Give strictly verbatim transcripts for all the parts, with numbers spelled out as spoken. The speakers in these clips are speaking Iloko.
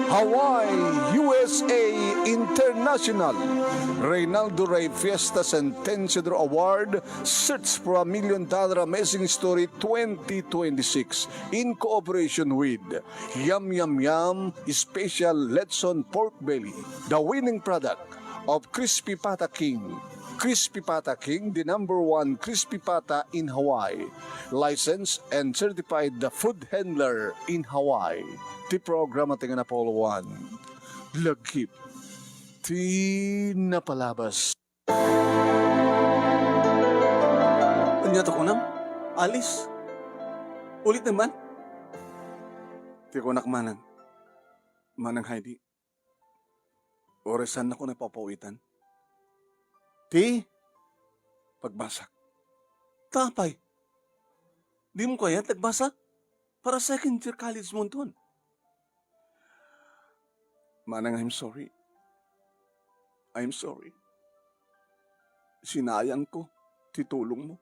Hawaii, U S A International, Reynaldo Rey Fiesta Centennial Award, Search for a Million Dollar Amazing Story twenty twenty-six, in cooperation with Yum Yum Yum Special Lechon Pork Belly, the winning product of Crispy Pata King. Crispy Pata King, the number one crispy pata in Hawaii. Licensed and certified the food handler in Hawaii. Ti programa ti nga napauloan. Lagip ti napalabas. Ania ti kunam? Alice? Ulit naman? Ti kunak manang, Manang Heidi. Uray saannakon a papawitan ti pagbasak. Ta apay? Dimo kayat agbasa? Para second year college mo inton. Manang, I'm sorry. I'm sorry. Sinayangko ti tulongmo.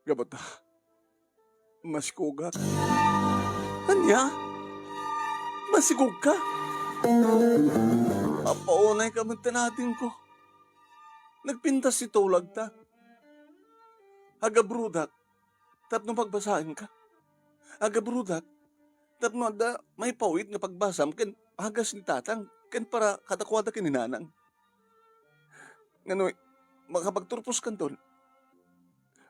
Gapu ta, masikogak. Ania? Masikogka? Apaunayka met ti adingko. Nagpintas ti tulagta. Agabrodak tapno pagbasaenka. Agabrodak tapno adda maipawid nga pagbasam ken agas ni tatang ken para kadakuada ken ni nanang. Nganoy, makapagturpos kanton?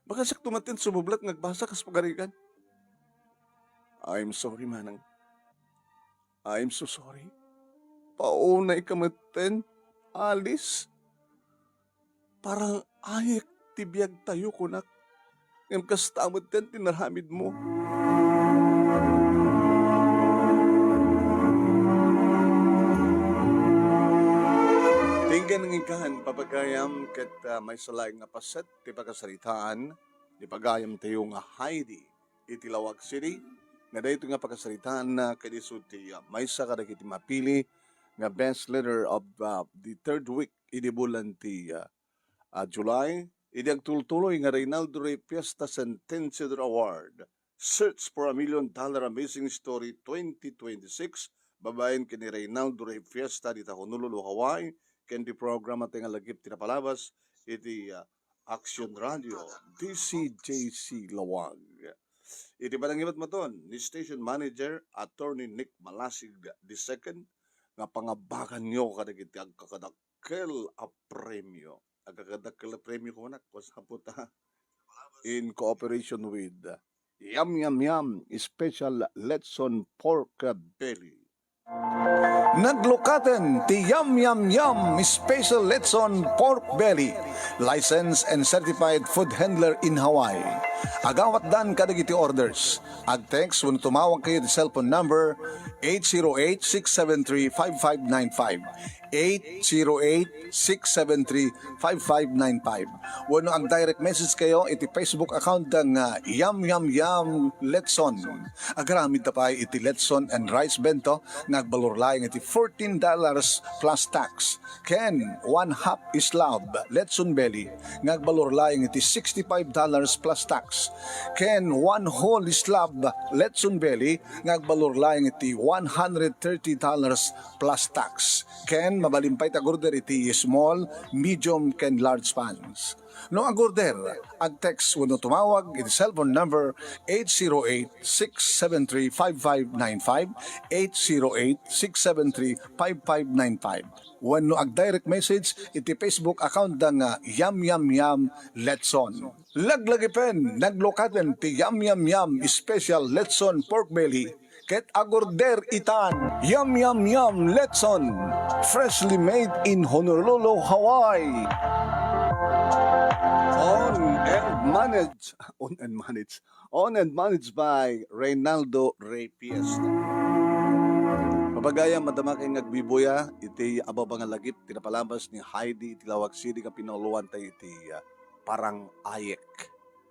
Baka siak tumaten sumublat nga agbasa kas pagarigan. I'm sorry, manang. I'm so sorry. Paunayka metten, Alice. Parang ayek ti biagtayo, kunak. Ngem kasta metten ti naramidmo. Ti inggan nga inkan, papagayam ket, ah, maysa laeng nga paset ti pakasaritaan, ti pagayamtayo nga Heidi iti Laoag City, nga daytoy nga pakasaritaanna ket isu ti, ah, maysa kadagiti mapili nga best leader of, ah, the third week idi bulan ti, ah, ah, July, idi agtultuloy nga Reynaldo Rey Fiesta Centennial Award, Search for a Million Dollar Amazing Story twenty twenty-six, babaen ken ni Reynaldo Rey Fiesta dita Honolulu, Hawaii, ken ti programa ti nga lagip ti napalabas iti, ah, Action Radio, D C J C Laoag. Iti panangibat maton ni Station Manager Attorney Nick Malasig the second, nga pangabaganyo kadagiti agkakadakkel a premio. Agkakadakkel a premio kunak, kung saan po ta? In cooperation with Yum Yum Yum Special Lechon Pork Belly. Naglukaten ti Yum Yum Yum Special Lechon Pork Belly, licensed and certified food handler in Hawaii. Agawatdan kadagiti orders. Ag-text wenno tumawag kayo ti cellphone number eight zero eight, six seven three, five five nine five, eight zero eight, six seven three, five five nine five. Wenno ag-direct message kayo iti Facebook account da nga Yum Yum Yum Lechon. Agaramid ta pay iti lechon and rice bento nga agbalor laeng iti fourteen dollars plus tax, ken one half slab lechon belly nga agbalor laeng iti sixty-five dollars plus tax, ken one whole slab lechon belly nga agbalor laeng iti one hundred thirty dollars plus tax, ken mabalin pay ti ag-order iti small, medium, ken large pans. No ag-order, ag-text wenno tumawag iti cellphone number eight zero eight, six seven three, five five nine five, eight zero eight, six seven three, five five nine five, wenno ag-direct message iti Facebook account da nga Yum Yum Yum Lechon. Laglagipen, naglukaten ti Yum Yum Yum Special Lechon Pork Belly ket ag-order itan. Yum Yum Yum Lechon, freshly made in Honolulu, Hawaii. Owned and managed, owned and managed, owned and managed by Reynaldo Rey Fiesta. Papagayam, madama kay nga agbubuya iti ababa nga lagip ti napalabas ni Heidi iti Laoag City nga pinauloan tayo iti, ah, Parang Ayek.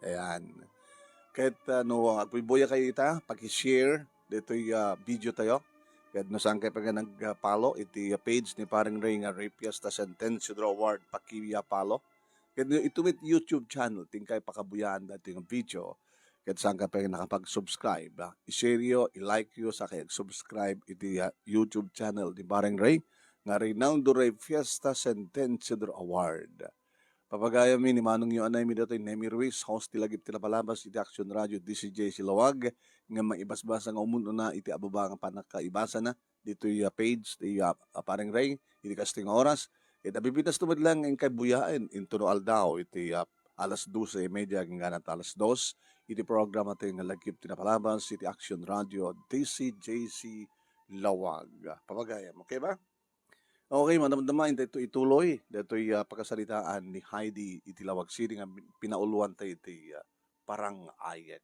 Ayan. Ket, ah, no, agbubuya kayo ita, paki-share ditoy, ah, video tayo. Ket no saan kayo pay nga nag-follow iti, ah, page ni Parang Rey nga Rey Fiesta Sentencio Draw Award, paki-follow. Ket no ito met YouTube channel, ti inkay pakabuyaan dati nga video. ket saanka pay nakapag-subscribe, ah, i-share yo, i-like yo, sa kay subscribe iti, ah, YouTube channel ni Pareng Ray nga Reynaldo Ray Fiesta Sentenciador Award. Papagayam mi ni manong yo anay mi datoy Nemi Ruiz, host ti Lagip ti Napalabas iti Action Radio D C J C Lawag, nga maibasbasa nga umun-una iti ababa nga pannakaibasana ditoy, ah, page ti, ah, ah, Pareng Ray, iti kastoy nga oras. Ket abibitas to met lang nga inkay buyaen intono aldaw iti, ah, alas doce y media agingga ta alas dos, iti programa ti nga Lagip ti Napalabas iti Action Radio D C J C Lawag. Papagayam, okay ba? Okay, madamdama, intay to ituloy. Datoy, ah, pakasaritaan ni Heidi iti Lawag City nga pinauluan tayo iti, ah, Parang Ayek.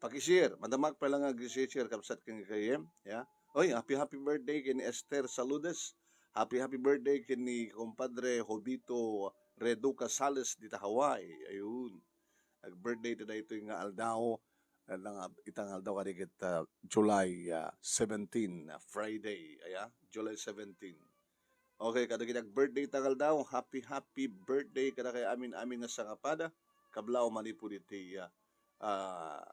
Paki-share, madamag pala nga ag-share, kabsat ken kayem, ya. Oy, happy, happy birthday ken Esther Saludes. Happy, happy birthday ken ni Compadre Jovito Reduca Sales dita Hawaii. Ayun. Ag-birthday ta daytoy nga aldaw, ah, nga ita nga aldaw kadi ket, ah, July, ah, seventeen, ah, Friday, aya, July seventeen. Okay, kadagiti ag-birthday ta nga aldaw, happy, happy birthday kadakayo amin-amin nga sangapada. Kablaw manipud iti, ah, ah,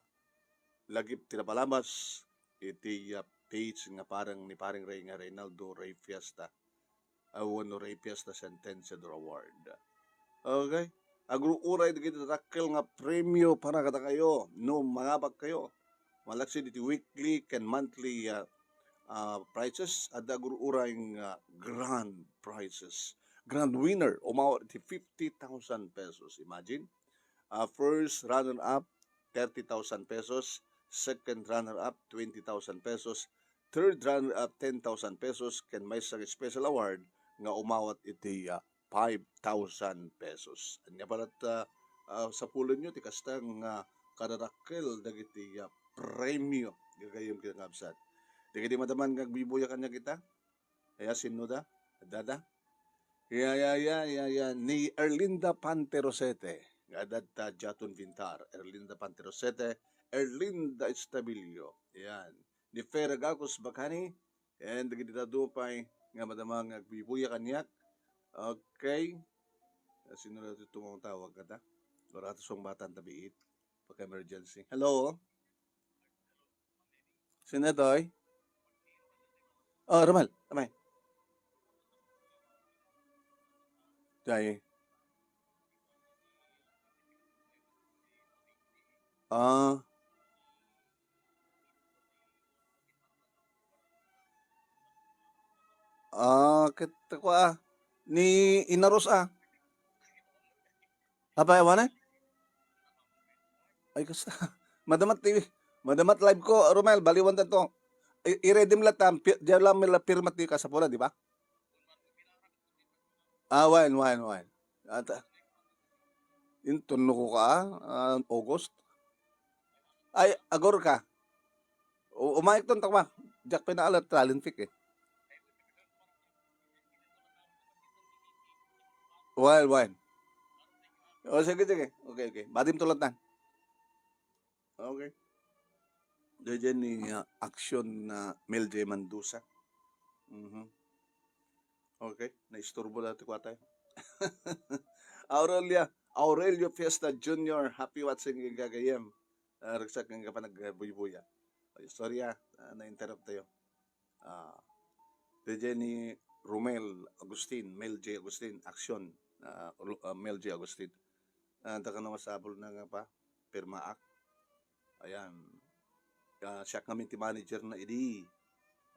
Lagip ti Napalabas iti, ah, page nga Pareng ni Pareng Ray nga Reynaldo Ray Fiesta. Ah, wenno Ray Fiesta Sentenciador Award. Okay? Agruray dagiti dakkel nga premio para kadakayo no mangabak kayo. Malaksid iti weekly ken monthly, ah, ah, prizes, adda agruray nga grand prizes. Grand winner, umawat iti fifty thousand pesos. Imagine, ah, first runner-up, thirty thousand pesos. Second runner-up, twenty thousand pesos. Third runner-up, ten thousand pesos. Ken maysa nga special award nga umawat iti, ah, five thousand pesos. Ania pala ta, ah, sapulenyo ti kasta nga kadadakkel dagiti, ah, premio. Gagayyem kita nga absat. Dagiti madaman nga agbibuya kaniak ita? Aya, sinno da? Dada? Ya, ya, ya, ya, ya. Ni Erlinda Panterosete. Nga adda ta Jaton Vintar. Erlinda Panterosete. Erlinda Estabilio. Yan. Ni Fer Gacos Bacani. And dagiti dadduma pay nga madama nga agbibuya kaniak. Okay. Sino na ito tumawag kata? Wala ito sungbatan tabiit. Pagka-emergency. Hello? Sino ito, oy? Oh, Romel. Amay. Jay. Ah. Ah, ket kua, ni Ina Ros, ah. Apay, awanen? Ay, kasta. Madamat ti, madamat live ko, Romel, baliwan ta to. I-, i-ready mo lang ta, pi-, diyan lang mo lang pirma ti kasapula, di ba? Ah, wen, wen, wen. Ata. Inton no ko ka, ah, August. Ay, agor ka. U-, umayek ton takma. Diak pinaalat talent pick eh. Wen, wen. O, sige, sige. Okay, okay. Badim tulad na. Okay. Daydiay ni, ah, action na Mel J Mandusa. Mhm. Okay, naisturbo dati kwa tayo. Aurelia, Aurelio Fiesta Junior, happy watching ken gagayem. Ah, ragsak nga panag, ah, buybuya. Ay, sorry, ah, ah, na-interrupt tayo. Ah, daydiay ni Romel Agustin, Mel J Agustin, action, ah, Ru-, ah, Mel J Agustin. Ah, anta kano masapul na nga pa, pirmaak. Ayan. Ah, siak ngamin ti manager na idi.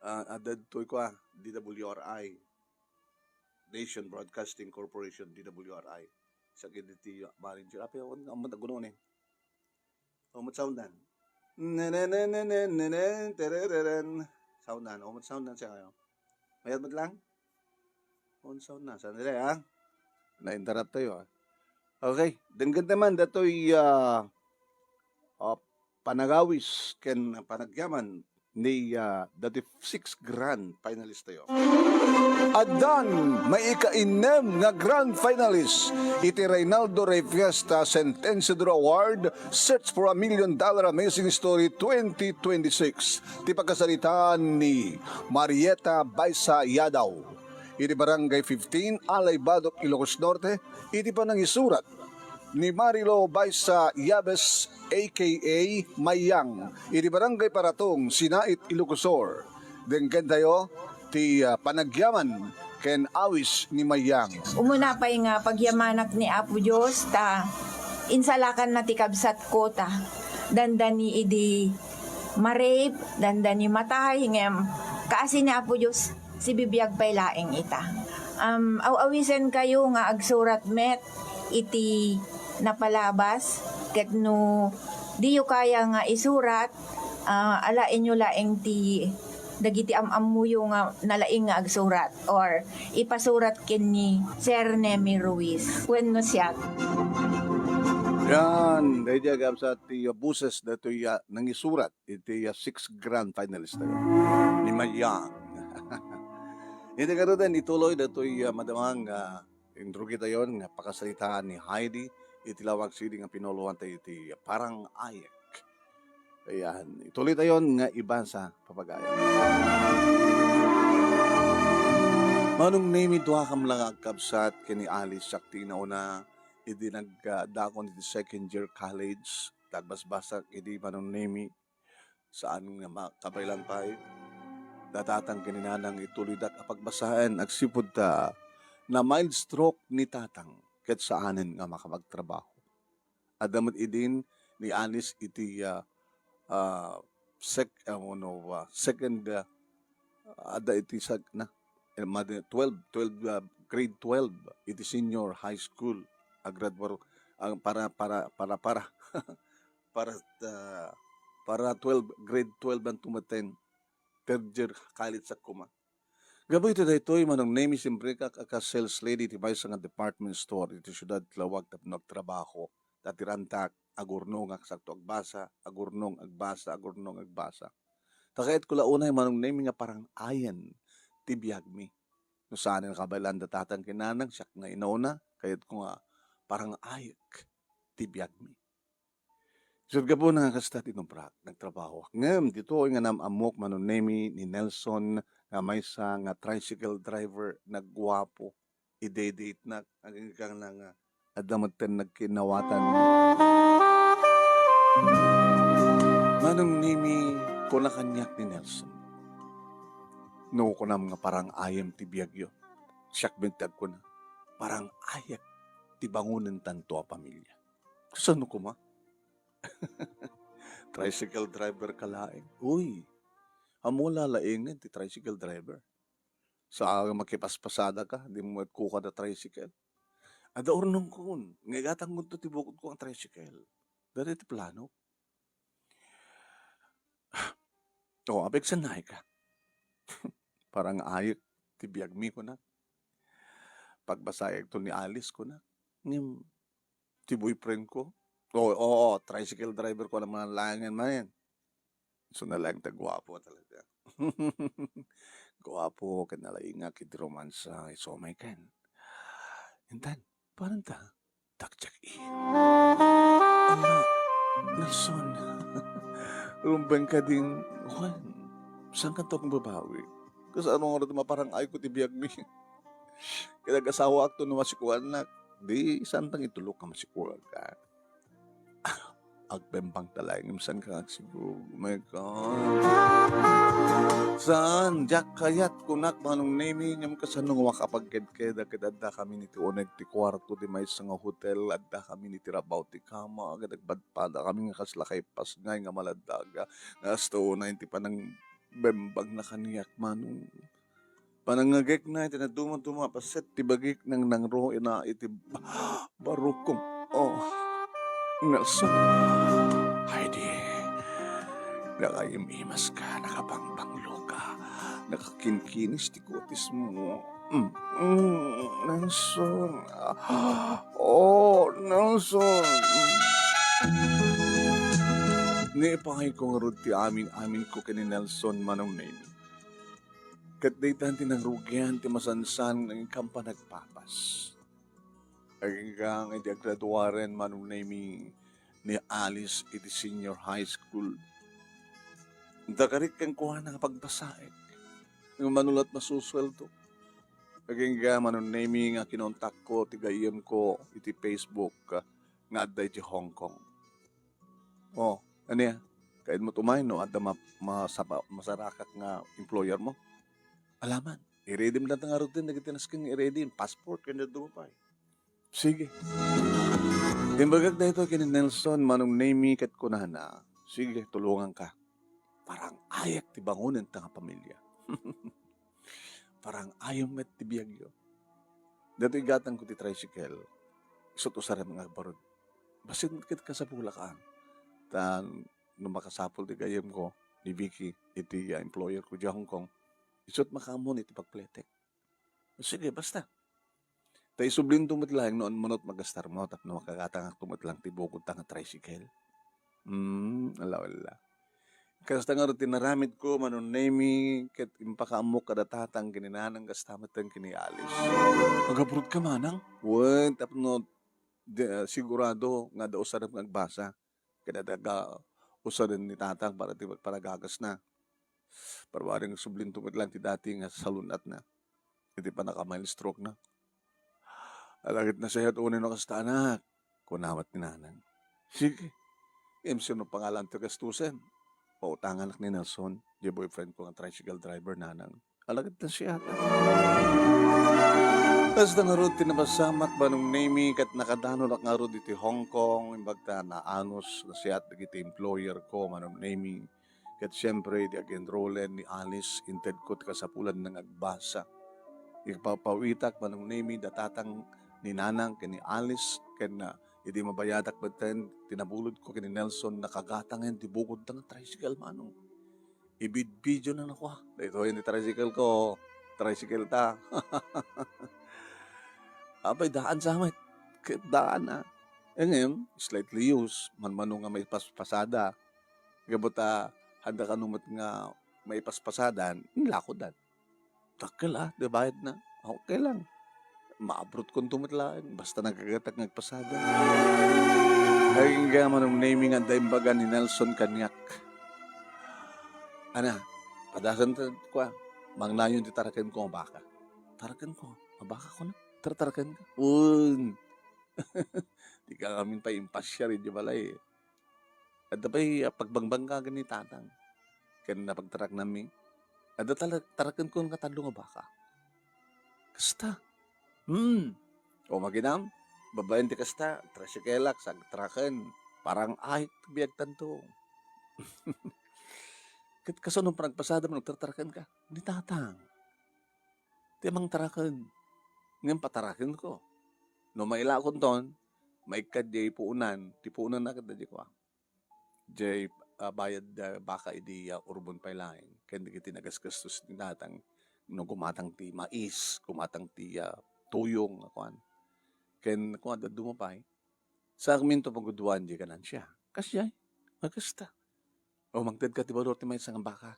Ah, adda ditoy kwa, D W R I. Nation Broadcasting Corporation, D W R I. Siak idi ti manager. Api, awan, awan, aguno ni. Umut soundan. Nenenenenenen, terereren. Soundan, umut soundan siya kayo. Mayat met lang? Umut soundan. Sandali, ha? Na-interrupt tayo, ha? Okay. Denggen naman, datoy, ah, ah, panagawis ken panagyaman ni, ah, dati six grand finalist tayo. Addan maikainnem nga grand finalist iti Reynaldo Rey Fiesta Sentenciador Award, Search for a Million Dollar Amazing Story twenty twenty-six. Ti pagkasaritaan ni Marieta Baisa Yadaw, iti Barangay fifteen, Alay Badoc, Ilocos Norte, iti panangisurat ni Marilo Baisa Yabes, A K A Mayang, iti Barangay Paratong, Sinait, Ilocos Sur. Denggentayo ti, ah, panagyaman ken awis ni Mayang. Umuna pay nga pagyamanak ni Apo Dios ta insalakanna ti kabsatko ta dandani idi ma-rape, dandani matay, ngem kaasi ni Apo Dios, sibibiag pay laeng ita. Um, aw-awisenkayo nga agsurat met iti napalabas, ket no diyo kaya nga isurat, ah, alaenyo laeng ti dagiti am-ammoyo nga nalaing nga agsurat or ipasurat ken ni Sir Nemi Ruiz wenno siak. Yan, daydi agabsat ti boses datoy a nangisurat iti, ah, six grand finalist tayo ni Mayang. Iti garuden, ituloy datoy, ah, madamang, ah, inrugitayon nga pakasaritaan ni Heidi iti lawag sidi nga pinuluan tayo iti Parang Ayek. Ayan, ituloy tayon nga ibasa, papagayan. Manong Nemi, duakam la nga agkabsat ken ni Alice, siak ti inauna idi nagdakon iti second year college. Tagbasbasak idi Manong Nemi, saan nga makabaelan pay. Da tatang ken ni nanang ituloydak a pagbasaen agsipud ta na-mild stroke ni tatang ket saanen nga makapagtrabaho. Adda met idin ni Alice iti, ah, ah, sec-, ah, no, ah, second, ah, adda iti sag-, na, eh, madi-, twelve, twelve, ah, grade twelve iti senior high school. Agraduar, ah, para, para, para, para, para, ah, para twelve, grade twelve ang tumaten, third year college sa kuma. Gapu iti daytoy, Manong Nemi, simrekak a kas sales lady iti maysa nga department store iti siudad ti lawag tapno agtrabaho. Ta ti rantak, agurnongak sakto agbasa, agurnong, agbasa, agurnong, agbasa. Ta kayatko la unay, Manong Nemi, nga parang-ayen ti biagmi. No saan nga kabaelan da tatang ken nanang, siak nga inauna, kayatko nga parang-ayek ti biagmi. Isut' gapuna nga kasta ti inubrak, nagtrabahoak. Ngem ditoy nga naam-ammok, Manong Nemi, ni Nelson nga maysa nga tricycle driver, nagguapo. I-date-nak, agingga nga adda metten nagkinnawatan. Manong Nemi, kuna kaniak ni Nelson, "No kunam nga parang-ayem ti biagyo, siak met ti agkuna, parang-ayek ti bangonen tanto a pamilya." Kasano koma? Tricycle driver ka laeng. Uy, ammok la laengen ti tricycle driver. Sa makipaspasada ka, di mo met kukada tricycle. Adda urnongkon, nga igatangkonto ti bukodko nga tricycle. Daytoy ti plano. O, apigsannaay ka. Parang-ayek ti biagmi, kunak. Pagbasaekto ni Alice, kunak. Ngem, ti boyfriend ko. Oo, oo, tricycle driver ko naman laengen manen. So, nalaeng ta guapo talaga. Guapo, ket nalaingak iti romansa, isu manen. Intan, parang ta, takjak in. Ala, Nelson. Rumbeng ka din, Juan. Saan ka tong babawi? Kasano nga maparang-ayek ti biagmi? Ket agasawakto no masikuannak. Di, saan tang itulok nga masikuan ka? Agbembang talaga, ngem saan ka agsigug? Oh my God. Saan? Diak kayat, kunak, Manong Nemi, ngem kasano nga makapagkedkeda ket adda kami iti uneg ti kuarto ti maysa nga hotel, adda kami iti rabaw ti kama, ket agpadpada kami nga kasla kay pasngay nga maladdaga, nga hasta unay ti panang bembangna kaniak, Manong. Panangngegekna iti nadumaduma a paset ti bagik, nangnangruina iti ba-, barukong. Oh, Nelson. Heidi, nakaim-imas ka, nakabangbanglo ka, nakakinkinis ti kutis mo. Mm, mm, Nelson. Oh, Nelson. Naipangayko ngarud ti amin-amin ko ken ni Nelson, Manong Nemi. Ket daytan ti nangrugian ti masansan nga inkan panagpapas. Agingga nga idi agraduaren, Manong Nemi, ni Alice iti senior high school, dakarik kenkuana nga pagbasaek. Nga mano la't masusueldo. Agingga, Manong Nemi, nga kinontakko ti gayyemko iti Facebook. nga adda iti Hong Kong. O, ania? Kayatmo umay no adda ma-, masapa-, masarakak nga employer mo? Alaman, i-ready-m dayta ngaruden dagiti nasken nga i-ready, passport, ken dadduma pay. Sige. Imbagak daytoy ken ni Nelson, Manong Nemy, ket kunana, "Sige, tulonganka. Parang ayek ti bangonenta nga pamilya." Parang ayem met ti biagyo. Daytoy gatangko ti tricycle. Isut' usarem nga agbarud. Bassit ket kasapulak, a. Ta no makasapul ti gayyemko ni Vicky, iti, ah, employer ko diay Hong Kong, isut' makaammon iti pagpletek. Sige, basta. Ta isublinto met laeng no ammon met magastarmo tapno makagatangakto met lang ti bukodta nga tricycle. Hmm, ala, ala. Kasta ngarud ti naramidko, Manong Nemy, ket impakaammok kada tatang ken ni nanang kasta met ken ni Alice. Agabrodka, manang? Wen, tapno de-, sigurado nga adda usarem nga agbasa. Ket adda usaden ni tatang para ti pagpanagagasna. Parwaring sublinto met lang ti dati nga salun-atna iti pannakamild stroke na. Ala ket nasayaat unay no kasta, anak, kuna met ni nanang. Sige, ngem sino pangalanto gastusen? Pautanganak ni Nelson, diay boyfriend ko nga tricycle driver, nanang. Ala ket nasayaat. Kasta ngarud ti napasamak, Manong Nemy, ket nakadanonak ngarud iti Hong Kong, imbag ta naanus, nasayaat dagiti employer ko, Manong Nemy. Ket siempre, iti ag-enrollen ni Alice, intedko ti kasapulanna nga agbasa. Ipawpawitak, Manong Nemy, da tatang ni nanang ken ni Alice, ken, ah, idi mabayadak metten ti nabulodko ken ni Nelson, nakagatangen ti bukodta nga tricycle, manong. Ibidbidiona nakua. Daytoy ni tricycle ko. Tricycle ta. Apay, daan sa met. Ket daan, a. Ngem, slightly used. Manmano nga maipaspasada. Gapu ta, adda kano met nga maipaspasadan, inlakodan. Dakkel, a, ti bayadna. Okay lang. Maabrotkonto met laeng, basta nagkagatak nga agpasada. Agingga, Manong Nemy, nga adda imbaga ni Nelson kaniak. Ana, padasan ta, kua, mangnayon ti tarakenko a baka. Tarakenko a baka, kuna? Tartarakenka? Wen. Dika ngamin pay impasiar idiay balay. Adda pay, ah, pagbangbangkagan ni tatang ken napagtaraknami. Adda tala-, tarakenko nga tallo nga baka. Kasta. Hmm. O, maginam, babaen ti kasta, tricycle-ak, sa agtaraken. Parang ayek ti biagtanto. Ket kasano panagpasadam no agtartarakenka? Ni tatang ti mangtaraken. Ngem patarakenko. No mailakonton, maikkat diay puonan, ti puonanna ket daydi kua. Diay, ah, bayad, ah, baka idi, ah, urbon pay laeng. Ken dagiti nagasgastos ni tatang, no gumatang ti mais, gumatang ti, ah, tuyong, a kuan. Ken kua, dadduma pay. Sa agminto pagudwan diay ganansia. Kasdiay, agasta. O, mangted ka ti balor ti maysa nga baka.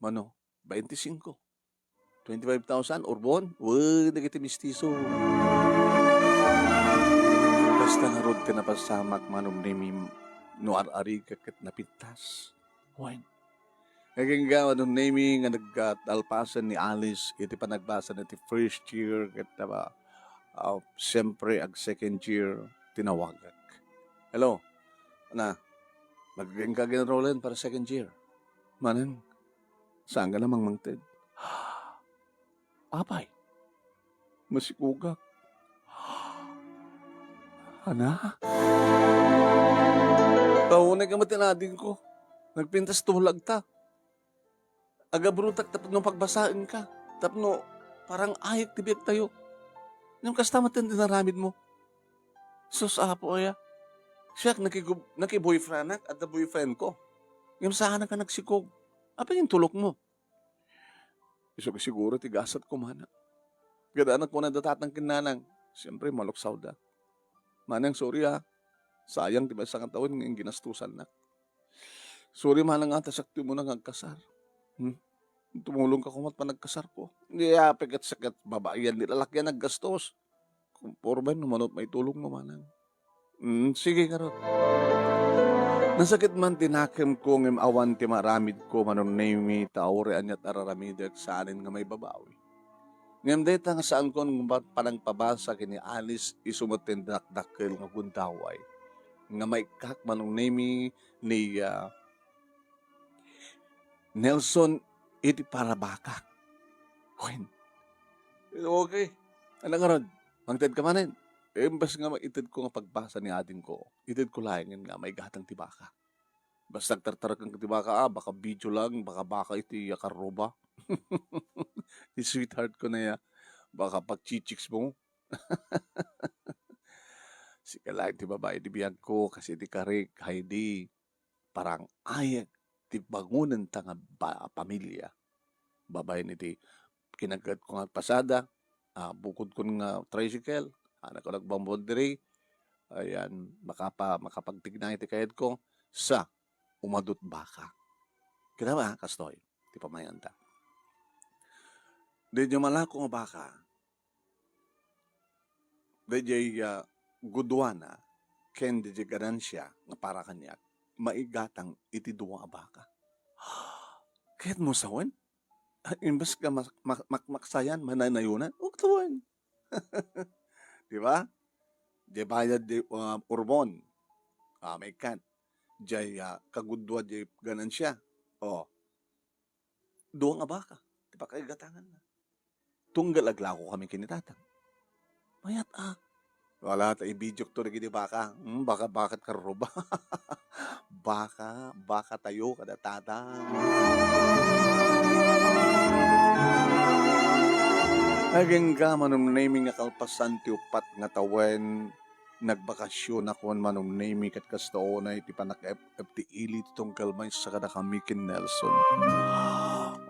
Mano, baintisingko. Twenty-five thousand, urbon? Wen, dagiti mistiso. Kasta ngarud ti napasamak, Manong Nemy, no ar-arigak ket napintas. Wen. Agingga, Manong Nemy, nga nagtalpasen ni Alice iti panagbasa na ti first year, ket, ah, ah, siyempre, ag second year, tinawagak. Hello? Na, magagingga ken Roland para second year. Manang, saan ka namang mangted? Apay, masikogak. Ana? Kaunay ka met ti adingko. Nagpintas tulagta. Agabrotak tapno pagbasaenka. Tapno parang ayek ti biagtayo. Ngem kasta met ti naramidmo. Sus, Apo, aya. Siak, nakigub-, nakiboyfriendak, adda boyfriendko. Ngem saanak a nagsikog. Apay intulokmo? Isu siguro ti gasatko, manang. Kada anak ko na datatang ken nanang. Siyempre, maluksawda. Manang, sorry, ha. Sayang ti maysa nga tawen nga ginastusannak. Sorry, manang, a, ta siak ti umuna nga agkasar. Hmm? Tumulongka koma panagkasarko. Di apay ket siak ket babai a lalaki a naggastos. Kumporme no mano ti maitulongmo, manang. Mm, sige ngarud. Nasakit man ti nakemko ngem awan ti maaramidko, Manong Nemy, ta uray aniat a raramidek saanen nga maibabawi. Ngem dayta nga saankon nga panangpabasa ken ni Alice, isu met ti dakdakkel nga gundaway nga maikkak, Manong Nemi, ni, ah, Nelson iti parabakak. Wen. Okay. Ania ngarud? Mangted ka manen? Imbes nga maitedko nga pagbasa ni adingko, itedko laengen nga maigatang ti baka. Basta agtartaraken ti baka, ah, baka video lang, baka baka iti akarruba. Ti sweetheart ko na ya, baka pagchichicks mo. Sika laeng ti babai ti biagko, kas iti karik, Heidi. Parang ayek ti bangonenta nga ba-, pamilya. Babaen iti kinagkatko nga pasada, ah, bukodkon nga tricycle, anak ko nagbambol diri, ayan, makapa-, makapagtigna iti kayatko, sa umadut baka. Kita ba, kastoy? Ti pamayanta. Daydiay malako nga baka, daydiay, ah, guduana, ken daydiay ganansia nga para kaniak, maigatang iti dua a baka. Kayatmo sawen? Ah, imbes nga mak-, mak-, makmaksayan, mananayonan, ugtawan. Di ba? Diay bayad diay, ah, urbon. Ah, maikkan. Diay, ah, kagudua diay ganansia. Oh. Dua nga baka. Ti pakaigatanganna. Tunggal aglako kami ken ni Tatang. Mayat a. Wala ta ibidiok to dagiti baka. Hmm, baka, baka ti karruba. Baka, baka tayo kada Tatang. Agingga, Manong Nemi, nga kalpasan ti uppat nga tawen, nagbakasionakon, Manong Nemi, ket kasta unay ti panak-, ep ti ili ti tunggal maysa kadakami ken Nelson.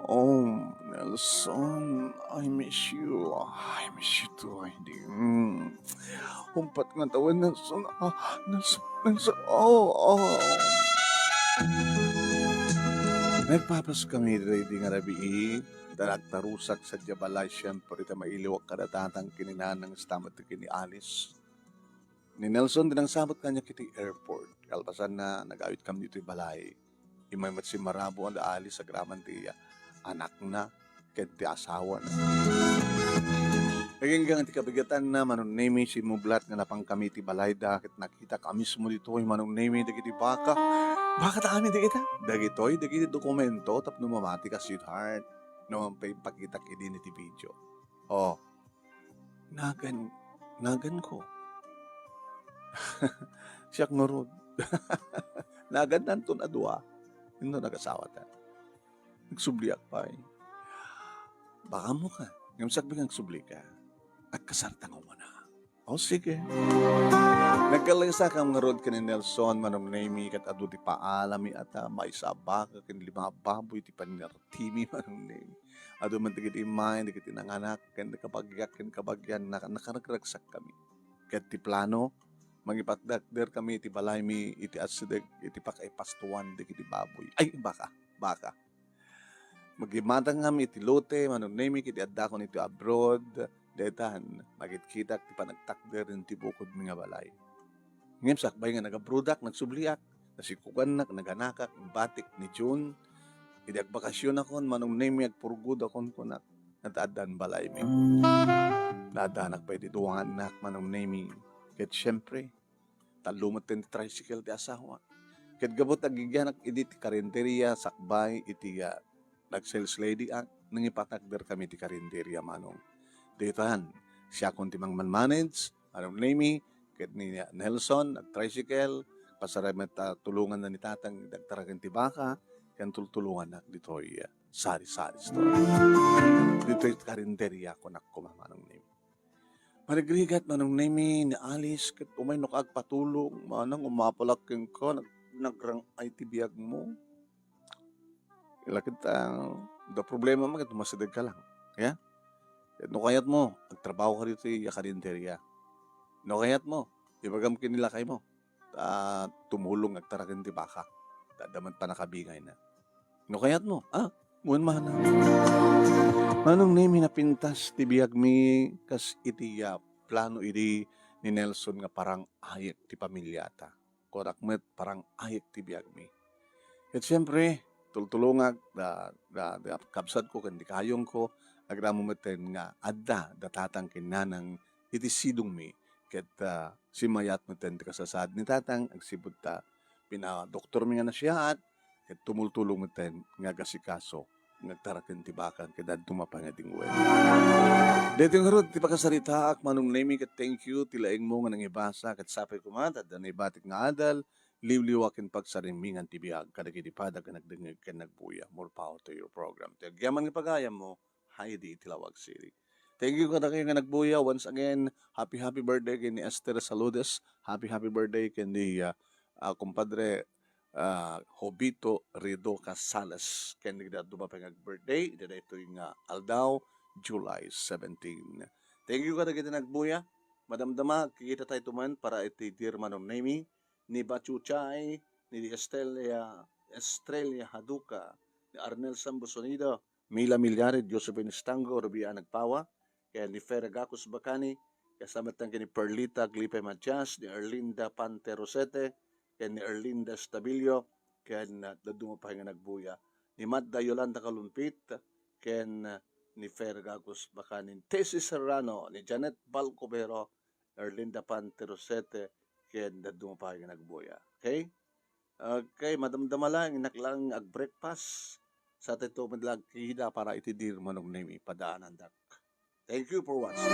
Oh, Nelson, I miss you. I miss you too, Heidi. Mm. Umpat nga tawen, Nelson. Ah, Nelson, Nelson. Oh, oh. Nagpapas kami daydi nga rabii, ta nagtarusak sadiay balay, siempre, ta mailiwak kada Tatang ken ni Nanang, ista met ken ni Alice. Ni Nelson ti nangsabot kaniak iti airport. Kalpasanna, nag-awit kami ditoy balay. Immay met simmarabo da Alice agraman ti anakna ken ti asawana. Agingga ti kabigatanna, Manong Nemi, simmublat nga napankami iti balayda ket nakitak a mismo ditoy, Manong Nemi, dagiti baka. Baka ta amin dagita? Dagitoy, dagiti dokumento tapno mamatika, sweetheart. No, impakitak idi iti video. Oh, Nagan-, naganko. Siak ngarud. Nagannanton a dua. Inno nagasawata. Nagsubliak pay. Baka ammoka. Ngem sakbay nga agsublika, agkasarta nga umuna. O, sige. Nagkalaysakam ngarud ken ni Nelson, Manong Nemi, ket adu ti paalami ata, maysa a baka ken lima a baboy ti panir-, timi, Manong Nemi. Adu met dagiti immay, dagiti nanganak, ken kabagiak, ken kabagianna, nakaragragsakkami. Ket ti plano, mangipatakderkami iti balaymi iti asideg iti pakaipastuan dagiti baboy. Ay, baka, baka. Magimatangkami iti lote, Manong Nemi, ket idi addakon iti abroad, daytan, makitkitak ti panagtakder iti bukodmi nga balay. Ngem sakbay nga nagabroadak, nagsubliak, nasikugannak, naganakak, batik ni June. Idi agbakasionakon, Manong Nemi, agpurgodakon kunak, nga ta addan balaymi. Naaddanak pay ti dua nga annak, Manong Nemi. Ket siempre, tallo met ti tricycle ti asawa. Ket gapu ta agigianak idi ti karinderia, sakbay iti, ah, nag-sales lady ak, nangipatakderkami ti karinderia, Manong. Daytan, siakon ti mangmanmanage, Manong Nemi, ket ni Nelson, nag-tricycle, pasarag met ta tulonganna ni Tatang, dagtaraken ti baka, ken tultulongannak ditoy, ah, sari-sari store. Ditoy karinderia, kunak koma, Manong Nemi. Marigrigat, Manong Nemi, ni Alice, ket umay no agpatulong, manang umapalak kenka, nag-, nagrang-ay ti biagmo. Ila ket, ah, da problema man ket umasideg ka lang. Ya? Ket no kayatmo, agtrabaho ka ditoy karinderia. No kayatmo, ibagam ken ni lakaymo, ta tumulong agtaraken ti baka. Ta adda met pannakabingayna. No kayatmo, ah, wen mana. Manong Nemi, napintas ti biagmi kas iti, ah, plano idi ni Nelson nga parang ayek ti pamiliata. Kunak met, parang ayek ti biagmi. Ket siempre, tultulongak da, da, da kabsatko ken ti kayongko, agraman metten nga adda da tatang ken nanang iti sidongmi, ket, ah, simmayaat metten ti kasasaad ni tatang agsipud ta pinadoktormi nga nasiaat, ket tumultulong metten nga agasikaso nga agtaraken ti baka ket dadduma pay nga dingwen. Daytoy ngarud ti pakasaritaak, Manong Nemy, ket thank you ti laengmo nga nangibasa, ket sapay koma ta adda naibatik nga adal, liwliwa ken pagsarimingan ti biag kadagiti padak nga nagdengngeg ken nagbuya. More power to your program. Ti agyaman nga pagayammo, Heidi iti Laoag City. Thank you kadakayo nga nagbuya. Once again, happy, happy birthday ken ni Esther Saludes. Happy, happy birthday ken ni, ah, ah, kumpadre, ah, Jovito Rido Casales. Ken ni dadduma pay nga birthday iti daytoy nga aldaw, July seventeen. Thank you kadagiti nagbuya. Madamdama, kikita tayo tuman para iti Dear Manong Nemy, ni Bachuchay, ni Estrella, Estrella Haduka, ni Arnel Sambusonido, Mila Millares, Josephine Estango, Rubia Nagpawa, ken ni Fer Gacos Bacani, kasama tan ken ni Perlita Glipe Matias, ni Erlinda Pante Rosete, ken ni Erlinda Estabilio, ken, ah, dadduma pay nga nagbuya. Ni Madda Yolanda Kalumpit, ken, ah, ni Fer Gacos Bacani, Tessie Serrano, ni Janet Balcobero, Erlinda Pante Rosete, ken dadduma pay nga nagbuya. Okay? Okay, madamdama lang, innak lang ag-breakfast. Sa tayo met lang kida para iti Dear Manong Nemy, padaanandak. Thank you for watching.